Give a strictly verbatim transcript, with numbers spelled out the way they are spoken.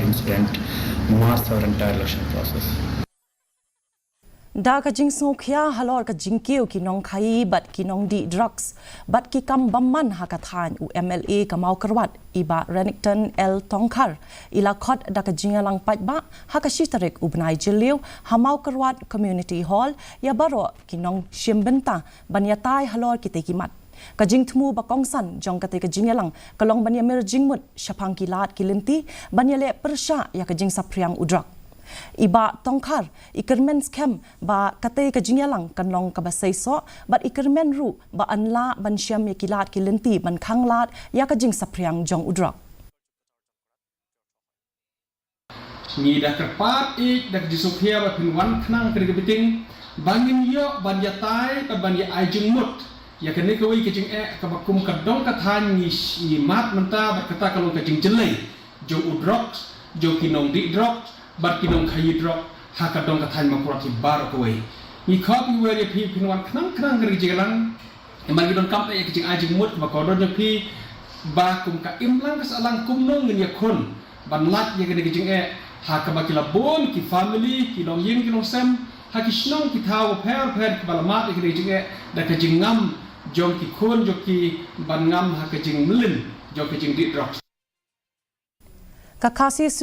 Incident marks our entire election process. Da ka jingsngewkhia halor ka jingkiew ki nongkhaii bad ki nongdih drugs bad ki kam bymman ha ka thaiñ, u M L A ka Mawkyrwat, i Bah Renikton L Tongkhar, i la khot da ka jingïalang paidbah ha ka shi tarik u bnai Jylliew ha Mawkyrwat Community Hall ïa baroh ki nongshim bynta ban ïatai halor kitei ki mat. Ka jingthmu ba kongsan jong katei ka jingïalang ka long ban ïamir jingmut shaphang ki lad ki lynti ban ïaleh pyrshah ïa ka jingsaphriang u drok. I Bah Tongkhar i kyrmen skhem ba katei ka jingïalang kan long kaba seisoh bad i kyrmen ruh ba yn lah ban shem ïa ki lad ki lynti ban khanglad ïa ka jingsaphriang jong u drok. Ngi da kyrpad ïa da ka jingsngewkhia ba phin wan khnang ha kane ka meeting ba ngin ïoh ban ïatai bad ban ïa ai jingmut ïa kane kawei ka jingeh kaba kum ka dong ka thaiñ ngi, ngi mad mynta bad kata ka long ka jingjyllei jong u drok, jong ki nongdih drok bad ki nongkhaii drok ha ka dong ka thaiñ Mawkyrwat hi baroh kawei. Ngi khot ngi wer ïa phi phin wan khnang khnang ha kane ka jingïalang. Namar ngi donkam ïa ka jingai jingmut ba kordor jong phi ba kum ka imlang ka sahlang kumno ngin ïakhun ban lait ïa kane ka jingeh ha kaba ki la bun ki family, ki longïing ki longsem ha ki shnong ki thaw bapher bapher kiba la mad ïa kane ka jingeh da ka jingngam jong ki khun jong ki ban ngam ha ka jingmlien jong ka jingdih drok. Ka Khasi